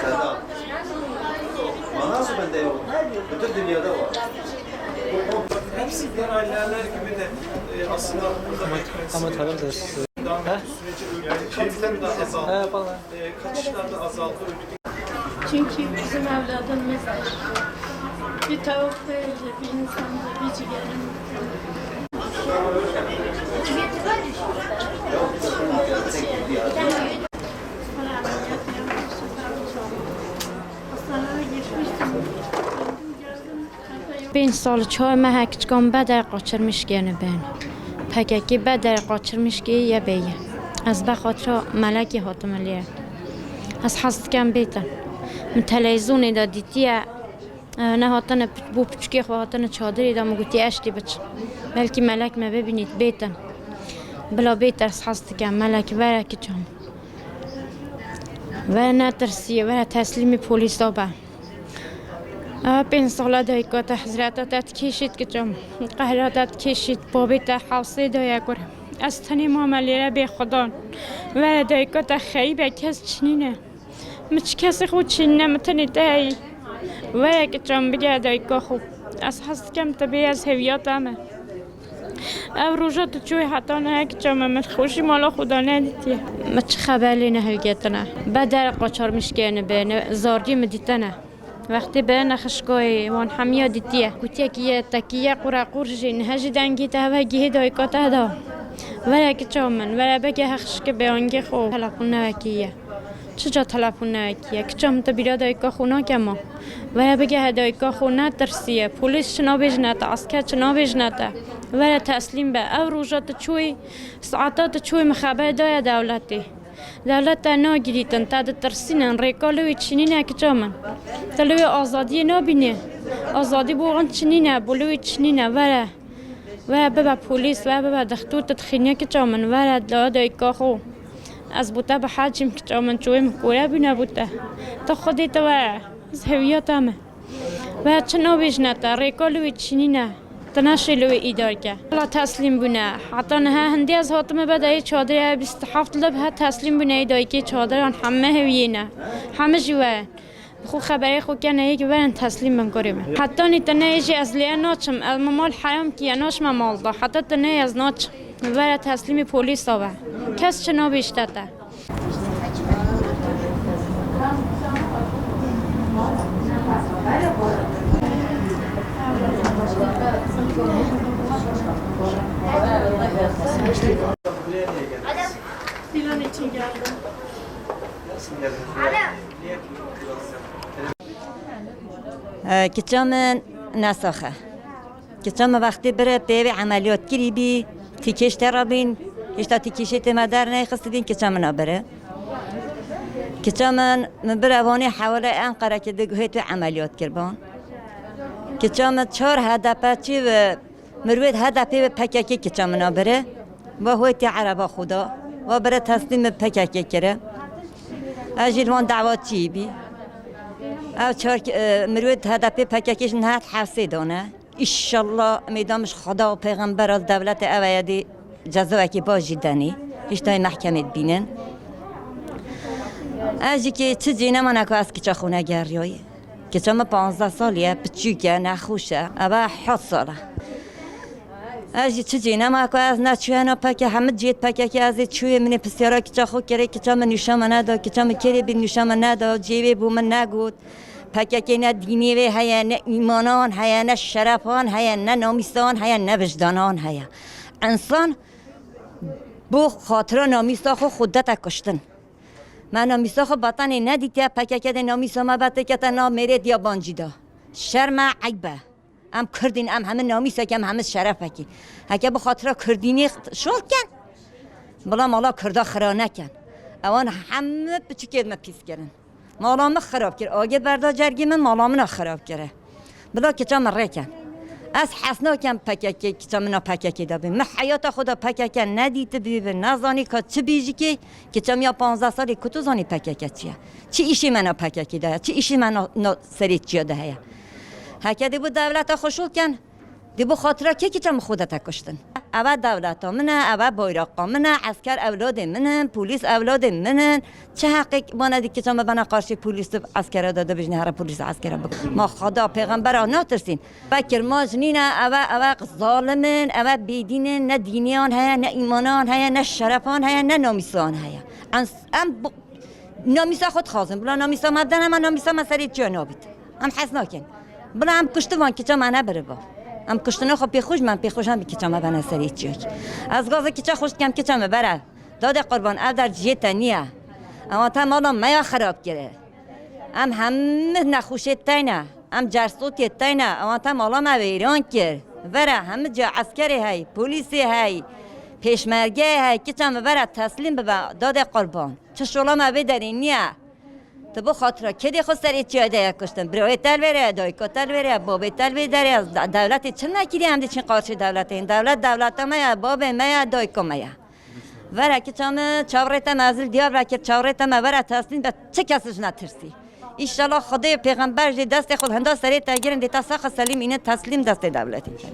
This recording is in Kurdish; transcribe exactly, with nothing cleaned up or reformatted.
Serdar. Manası bende yok. Bütün dünyada var. Hepsi diğer aileler gibi de, e, aslında bu da Ama tanırız. Daha Ha? süreci öyle. Kaçışlar da azaldı. Ha, yapalım. E, kaçışlar da azaldı. Çünkü bizim evladımız bir tavuk değildi, bir insandı, bir ciğerim. Hastaneye gitmiştim. Pênc sal çavê me hek çikan beder qaçirmişkê ne bên. P K K beder qaçirmişkê ye beye. Ez be xatira melekê hatime lê. Ez hez dikem bêtin. Min televîzyonê de dîtiye, e, ne hatine pi-, bo piçikê xwe hatine çadirê de, min gotî, "Eştî biçin. Belkî melek me bibînît, bêtin." Bila bêtir ez hez dikem, melek were kiçam. Were netirsî, were teslîmî polîsa be. Ev pênc sala dayika te hezreta te dikêşît kiçam. Qehra te dikêşît, babê te hewsê daye kur. Ez tenê mame lêre bê xudan. Were dayika te xeyîbe kes çinîne. Min çi kesê xwe çinîne, min tenê te heyî. Were kiçam bigere dayika xwe. Ez hez dikem te bê ez hêviya te me. Ev roja tu çûyî heta niha kiça me, min xweşî mala xwe de nedîtiye. Me çi xeber lê nehilgetine. Beder qaçarmişkê ne bê, ne zardî min dîtine. Wextê bê nexişkoyê wan hemiya dîtiye. Kutiyekî ye, tekî ye, qura qur jî, niha jî dengî te heve gihê dayika te da. Were kiça min, were bige hexişke bê angê xwe. Telefon nevekî ye. Çi ca telefon newekî ye? Kiça min tu bîra dayika xwe nake ma? Were bige he dayika xwe, netirsiye. Polîs çi nabêjine te, esker çi nabêjine te? Were teslîm be. Ev roja tu çûyî, saeta tu çûyî min xeber daye dewletê. Dewlet te nagirîtin, te ditirsînin, rêka li wî çinîne kiça min. Tu li wê azadiyê nabînî. Azadî bo wan çinîne, bo li wî çinîne, were. Were bibe polîs, were bibe dixtor, tu dixînî kiça min, were da dayika xwe. Ez bo te bihecîm kiça min, çûyê min kore bûne bo te. Tu xwedê tu were, ez hêviya te me. Were çi nabêjine te, rêka li wî çinîne. Tu neşê li wî îdar ke. Wela teslîm bûne. Heta niha hindê ez hatime be dayê çadirê, bîst û heft li he teslîm bûne, ê dayikê çadiran heme hêviyê ne. Heme jî were. Xwe xeberê xwe kene yekî verin teslîm bin kurê min. Hetanî tu neyê jî ez lê naçim. Ez min mal heyam kî ye, naçime mal da. Heta tu neyê ez naçim. Vere teslîmî polîsa be. Kes çi nabêjte te. Plan için geldim. Kiça min nesax e. Kiça min wextê bire pêvê emeliyat kirî bî, tîkêş te re bîn, hêşta tîkêşê tê me dernexistibîn, kiça min a bire. Kiça min, min bire vanê hewale Enqere ki di guhê tu emeliyat kirban. Kiça min çar H D P çî ve Mirwêd H D P ve P K K kiça min a bire. Ve hoytê ereba xwe da. Ve bire teslîmê P K K kire. Ez jî li wan dawa çî bî. Ev çar, e, mirwêd H D P P K K jî niha hevsê dane. Înşallah, umêda min ji Xweda û pêxember a dewletê ev heye dê cezawekî baş jî denê. Hiştayê mehkemê dibînin. Ez jî kê çi cê nemane ku ez kiça xwe negeriyaye. Kiça min panzdeh salî ye, piçûk e, nexweş e. Eve heft sal e. Ez jî çi cê nema ku ez neçûyena P K K, hemî cihêt P K K ez ê çûyê, min ê pisyara kiça xwe kirê, kiça min nîşa me neda, kiça min kêrê bî nîşa me neda, cêwê bo min negot. P K K ne dînê wê heye, ne îmanan heye, ne şerefan heye, ne namîsan heye, ne wijdanan heye. Însan bo xatira namîsa xwe xwe dete kuştin. Me namîsa xwe betenê nedîtiye, P K K dê namîsa me betê kete nav mêrêt yabancî de. Şerm e, eyb e. Em Kurd in, em hemî namîsek, em hemî şerefek in. Heke bi xatira Kurdînê şol ken, bila mala Kurda xira neken. Ewan hemî piçikê me pîs kirin. Mala min xirab kir. Agê berda cergê min, mala min a xirab kire. Bila kiça min rêken. Ez hez nakem P K K, kiça min a P K K de bin. Min heyata xwe de P K K nedîtibî, nezanî ka çi bî jî kê, kiça min ya panzdeh salî ku tu zanî P K K çi ye. Çi îşê me na P K K de ye, çi îşê me na, na serê çiya de heye. Heke dê bo dewleta xwe şûl ken, dê bo xatira kê kiça min xwe de te kuştin. Ev e dewleta min e, ev e bayraqa min e, esker ewladê min in, polîs ewladê min in. Çi heqê wana dî kiça me bena qarşî polîs û eskera de dibijne here polîs û eskera bik. Ma Xweda pêxembera natirsîn. Ev e kirmanc nîne, ev e, ev e zalim in, ev e bêdîn in, ne dîniyan heye, ne îmanan heye, ne şerefan heye, ne namîsan heye. Em, em bu, namîsa xwe dixwazin. Bila namîsa me bidene, me namîsa me serê çiya nabît. Em hez nakin. Bila em kuştivan kiça me nebiriba. Em kuştina xwe pêxweş, me pêxweş em bi kiça me bene serê çiyek. Ez gaza kiça xweş dikem, kiça me bere. Dadê qurban, ev der cihê te niye. Ewan te mala me ya xirab kire. Em hemî nexweşê teyne. Em cersotê teyne. Ewan te mala me wêran kir. Vere hemî ca eskerê hey, polîsê hey, pêşmergeyê hey. Kiça me vere teslîm bibe, dadê qurban. Çi şola me vê derê niye. Tu bi xatira kedê xwe serê çiya de ye kuştin. Birayê te li vêre ye, dayika te li vêre ye, babê te li vê derê ye. De-, dewletê çi me kiriye em diçin qarşî dewletê? Dewlet dewleta me ye, babê me ye, dayika me ye. Vere kiça me, çavrê te me, ez li Diyarbekir, çavrê te me, vere teslîm be, çi kes ji netirsî. Înşallah Xwedê pêxember jî destê xwe hinda serê te girin, dê te saxa selîm îne teslîm destê dewletê te.